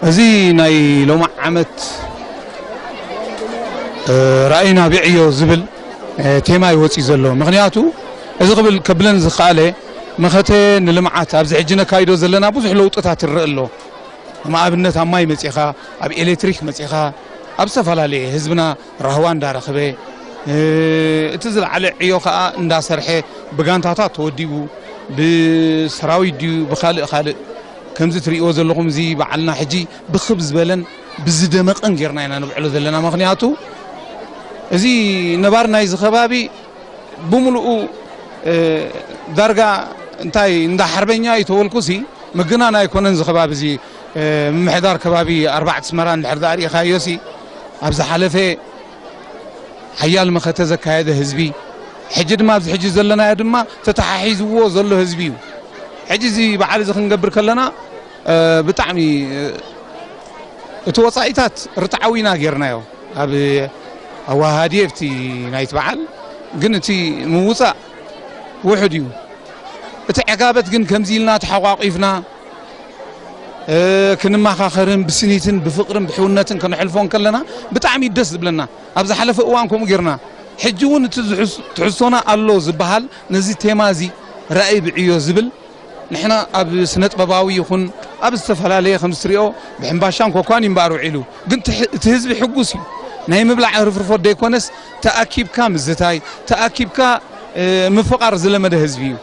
እዚ ናይ ሎሚ ዓመት ራእይና ብዕዮ ዝብል ቴማ ይወፅእ ዘሎ። ምክንያቱ እዚ ክብል ከብለን ዝኸኣለ፣ መኸተ ንልምዓት ኣብዚ ሕጂ ነካይዶ ዘለና ብዙሕ ለውጥታት ይረአ ኣሎ። ንኣብነት ኣብ ማይ መፂኻ፣ ኣብ ኤሌክትሪክ መፂኻ፣ ኣብ ዝተፈላለየ ህዝብና ራህዋ እንዳረኸበ፣ እቲ ዝለዓለ ዕዮ ከዓ እንዳሰርሐ፣ ብጋንታታት ተወዲቡ፣ ብሰራዊት ድዩ ብካልእ ካልእ፣ ከምዚ ትርእይዎ ዘለኹም እዚ በዓልና ሕጂ ብክብ ዝበለን ብዝደመቐን ጌርና ኢና ነብዕሎ ዘለና። ምክንያቱ እዚ ነባሪ ናይዚ ከባቢ ብምሉኡ ዳርጋ እንታይ እንዳ ሓርበኛ እዩ ተበልኩሲ፣ ምግናን ኣይኮነን። እዚ ከባቢ እዚ ምምሕዳር ከባቢ ኣርባዕተ ኣስመራ እንድሕር ዳኣ ርኢኻዮሲ፣ ኣብ ዝሓለፈ ሓያል መኸተ ዘካየደ ህዝቢ፣ ሕጂ ድማ ኣብዚ ሕጂ ዘለናዮ ድማ ተተሓሒዝዎ ዘሎ ህዝቢ እዩ። ሕጂ እዚ በዓል እዚ ክንገብር ከለና ብጣዕሚ እቲ ወፃኢታት ርትዓዊ ኢና ጌርናዮ። ኣብ ኣወሃሃዲ ኣብቲ ናይቲ በዓል ግን እቲ ምውፃእ ውሑድ እዩ። እቲ ዕጋበት ግን ከምዚ ኢልና ተሓቋቒፍና ክንመኻኸርን ብስኒትን ብፍቕርን ብሕውነትን ከነሕልፎ እንከለና ብጣዕሚ እዩ ደስ ዝብለና። ኣብ ዝሓለፈ እዋን ከምኡ ጌርና። ሕጂ እውን እቲ ዝሕስ- ትሕዝቶና ኣሎ ዝበሃል ነዚ ቴማ እዚ ራእይ ብዕዮ ዝብል ንሕና ኣብ ስነ ጥበባዊ ይኹን ኣብ ዝተፈላለየ ከም እትሪኦ ብሕምባሻን ኮኳን እዩ እምበኣር ውዒሉ። ግን እቲ ሕ- እቲ ህዝቢ ሕጉስ እዩ። ናይ ምብላዕ ህርፍርፎት ዘይኮነስ ተኣኪብካ ምዝታይ፣ ተኣኪብካ ምፍቓር ዝለመደ ህዝቢ እዩ።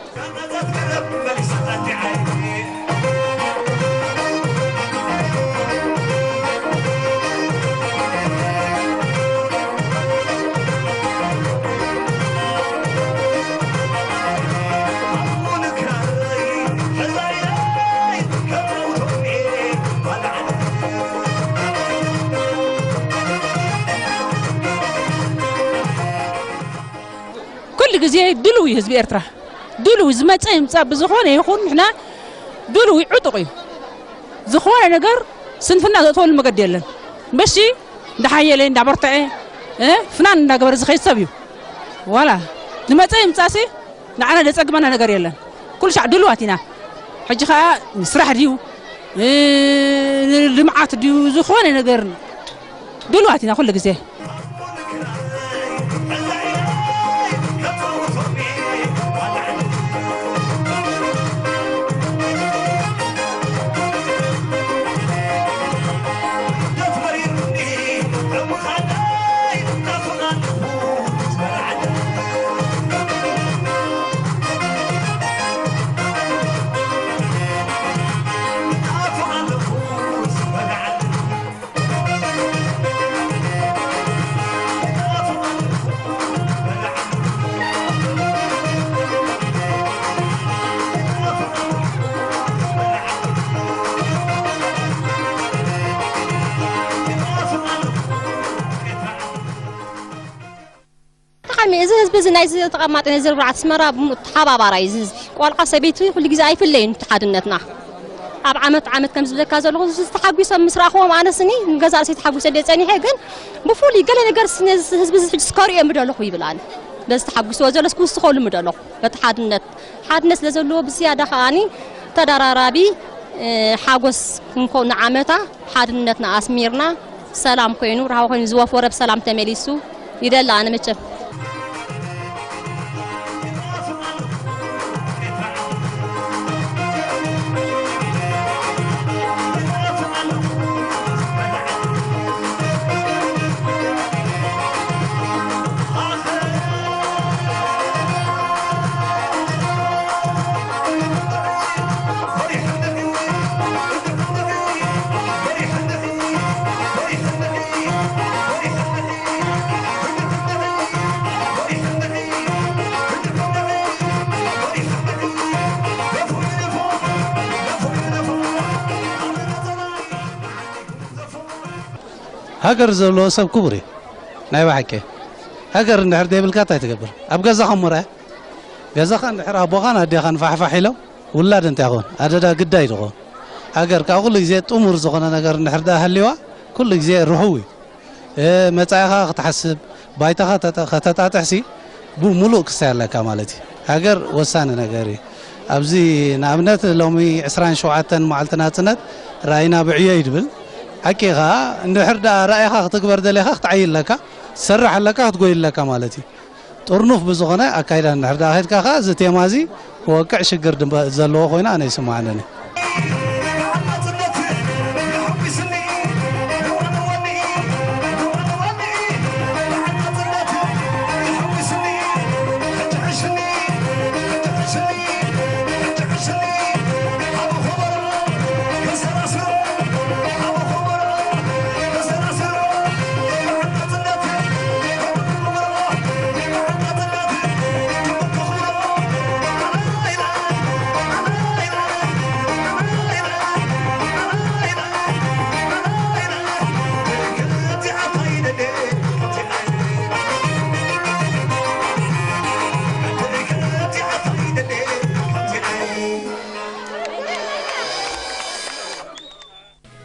ኩሉ ግዜ ድሉው እዩ ህዝቢ ኤርትራ። ድሉው ዝመፀ ይምፃእ ብዝኾነ ይኹን ንሕና ድሉው እዩ፣ ዕጡቕ እዩ። ዝኾነ ነገር ስንፍና ዘእተወሉ መገዲ የለን። በሺ እንዳሓየለ እንዳበርተዐ እ፣ ፍናን እንዳገበረ ዝኸይድ ሰብ እዩ። ዋላ ዝመፀ ይምፃእሲ ንዓና ዘፀግመና ነገር የለን። ኩሉ ሻዕ ድሉዋት ኢና። ሕጂ ኸዓ ንስራሕ ድዩ እ፣ ንልምዓት ድዩ ዝኾነ ነገር ድሉዋት ኢና ኩሉ ግዜ። ብጣዕሚ እዚ ህዝቢ እዚ ናይዚ ተቐማጢ ናይዚ ርብዓት ኣስመራ ተሓባባራይ እዚ ህዝቢ ቆልዓ ሰበይቲ ኩሉ ግዜ ኣይፍለይን እቲ ሓድነትና። ኣብ ዓመት ዓመት ከም ዝብለካ ዘለኹ እዚ ተሓጒሶም ምስ ረኣኽዎም ኣነስኒ ንገዛ ርእሰይ ተሓጒሰ እንደ ጸኒሐ ግን ብፍሉይ ገለ ነገር ነዚ ህዝቢ እዚ ሕጂ ስከሪኦ ምደለኹ ይብል ኣነ በዚ ተሓጒስዎ ዘለስ ክውስኸሉ ምደለኹ በቲ ሓድነት ሓድነት ስለ ዘለዎ ብዝያዳ ከኣኒ ተደራራቢ ሓጎስ ክንኮ ንዓመታ ሓድነትና ኣስሚርና ሰላም ኮይኑ ራህዋ ኮይኑ ዝወፈረ ብሰላም ተመሊሱ ይደላ ኣነ መቸም። ሃገር ዘለዎ ሰብ ክቡር እዩ። ናይ ብሓቂ ሃገር እንድሕር ዘይብልካ እንታይ ትገብር? ኣብ ገዛኻ እሞ ርኣ። ገዛኻ እንድሕር ኣቦኻን ኣዴኻን ፋሕፋሕ ኢሎም ውላድ እንታይ ይኸውን? ኣደዳ ግዳይ ድኾን? ሃገር ካብ ኩሉ ግዜ ጥሙር ዝኾነ ነገር እንድሕር ደኣ ሃልይዋ ኩሉ ግዜ ርሁው እዩ። መጻኢኻ ክትሓስብ፣ ባይታኻ ከተጣጥሕሲ ብሙሉእ ክስታይ ኣለካ ማለት እዩ። ሃገር ወሳኒ ነገር እዩ። ኣብዚ ንኣብነት ሎሚ ዕስራን ሸውዓተን መዓልቲ ናጽነት ራእይና ብዕዮ እዩ ድብል። ሓቂ ኸዓ እንድሕር ደኣ ራእይኻ ክትግበር ደሊኻ ክትዓይ ኣለካ፣ ክትሰርሕ ኣለካ፣ ክትጎይ ኣለካ ማለት እዩ። ጥርኑፍ ብዝኾነ ኣካይዳ እንድሕር ደኣ ከድካ ኸዓ እዚ ቴማ እዚ ክወቅዕ ሽግር ድም-፣ ዘለዎ ኮይኑ ኣነ ይስምዓኒ።